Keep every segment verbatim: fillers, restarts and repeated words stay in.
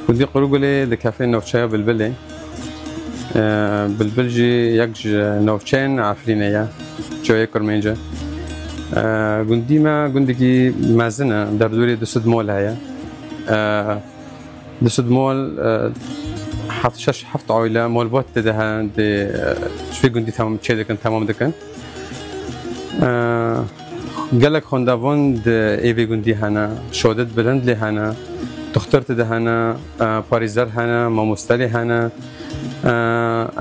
Gundî Qurugulê dikeve navçeya Bilbilê. E, Bilbil jî yek ji navçeyên Efrînê ye, çiyayê Kurmênce. E, gundî me gundekî mezin e, derdorê du sed mol heye. E, Du sed mol, e, heft, şeş, heft aile malbat tê de hene, dê, e, ji vê gundî temam, çê dikin, temam dikin. E, gelek xwendevan di ê vê gundî hene, şadid bilind lê hene, dixtir tê de hene, e, parêzer hene, mamoste lê hene, e,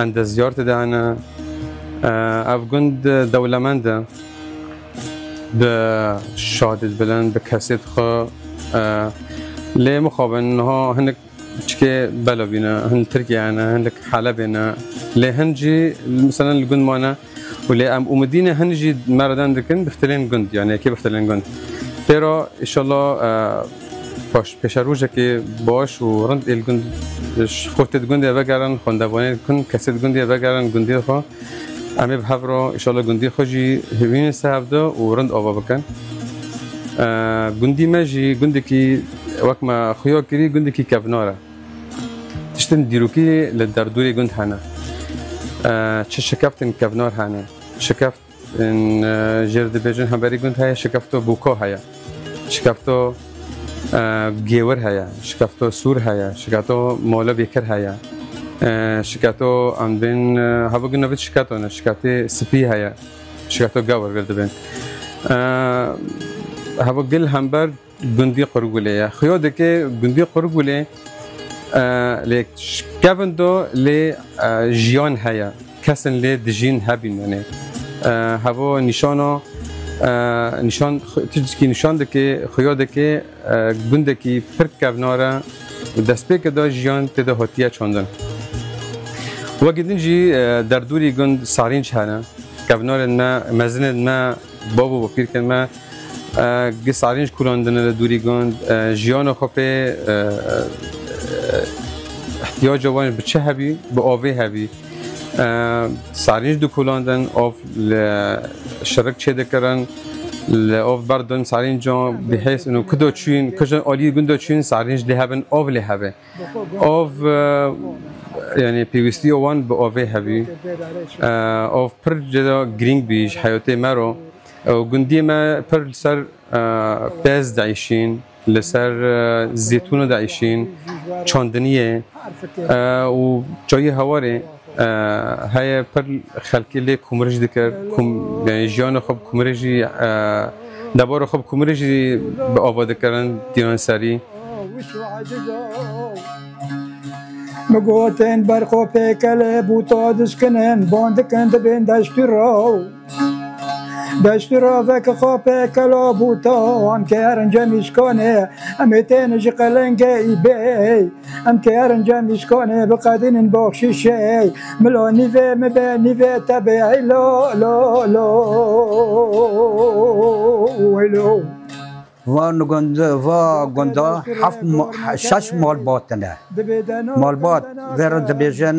endezyar tê de hene. E, ev gund dewlemend e. Bi şadid bilind, bi kesêt xwe, e, lê mixabin niha hinek çikê bela bîne, hin li Tirkiye ne, hin li Helebê ne. Lê hin jî, meselen, li gund mane û lê em umidî ne hin jî me re den dikin, bi fitilên gund, yani yekê bi fitilên gund. Pêro, inşallah, e, paş, pêşerojekê baş û rind êl gund, xortê di gundê vegerin, xwendevanê dikin, kesê di gundê vegerin, gundê xwe. Em ê bi hev re, inşallah, gundî xwe jî hêvînin ser hevdu û rind ava bikin. E, gundî me jî gundekî wek me xuya kirî, gundekî kevnar e. Tiştên dîrokî li derdorê gund hene. E, çi şikeftên kevnar hene. Şikeft, e, jêr dibêjin hemberî gund heye, şikefto bûko heye. Şikefto, e, gêwir heye, şikefto sûr heye, şikefto molo bêkir heye. E, şikefto em bên, e, hevok navê şikefto ne, şikeftê spî heye, şikefto gewir vir dibên. E, hevok gil hember gundî Qurgulê ye. Xuya dike gundî Qurgulê, e, lê kevin do lê, e, jiyan heye. Kesên lê dijîn hebîn, yani, e, hevo nîşano, e, nîşan, tiştkî nîşan dike, xuya dike, e, gundekî pir kevnar e û destpêkê de jiyan tê de hatiye çandin. Wekî din jî, e, derdorî gund sarînc hene. Kevnarên me, mezinên me, bav û bapîrkên me, e, gi sarînc kulandine li dûrî gund, e, jiyana xwe pê, e, e, ihtiyaca wan bi çi hebî, bi avê hebî. E, sarînc dikulandin, av li şirik çêdikirin, li av berdin sarîncan, bi hêz û kudo çûyîn, kujan alî gundo çûyîn, sarînc lê hebin, av lê hebe. Av, e, yani pêwîstiya wan bi avê hebî. E, av pir ceda girîng bî ji heyatê me re. Ew gundiyê me pir li ser, e, pez diîşîn, li ser, e, zêtûnê diîşîn, çandiniyê, e, û çayê hewarê, e, heye pir xelkê lê kumrij dikir, kum-, yani jiyana xwe bi kumrijî, e, debara xwe bi kumrijî bi ava dikirin dînan serî. Min gotin berxwe pêkelê bûta dişkinin, ban dikin dibên deştî raw. Deştî ravek xwe pêkela bûta, em kerin cemîşkanê, em ê tên ji qelengê î bê. Em kerin cemîşkanê, biqedînin baxşîşê. Milo nîvê min be, nîvê te be, hey lo, lo, lo, hey lo. Van gund-, va gunda heft ma-, şeş malbat hene. Malbat, vê re dibêjin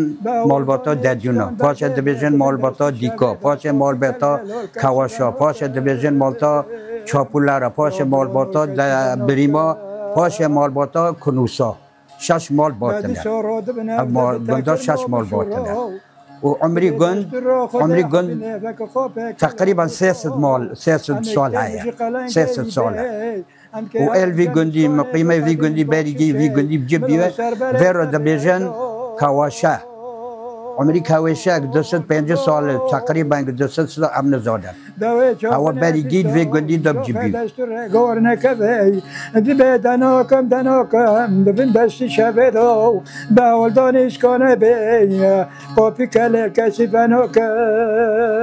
malbata Dedûna, paşê dibêjin malbata Dîka, paşê malbata Kewaşa, paşê dibêjin malta Çapûlera, paşê malbata De-, Birîma, paşê malbata Kunûsa. Şeş malbat hene. Ev ma-, gunda şeş malbat hene. Û umrî gund, umrî gund teqrîben sê sed mal, sê sed sal heye. Sê sed sal e. Û êl vî gundî, miqîmê vî gundî, berî gî vî gundî bi cî bî ve, vê re dibêjin Kewaşe. Umrî Kewaşe du sed pêncî sal e, teqrîben du sed sal, em nizanin. Ewa berî gî vê gundî de bi cî bî. Gor nekevey, dibê denokim, denokim, di bin deştî şevê de, be oldanî şkane bê, kopî kelê kesî benokim.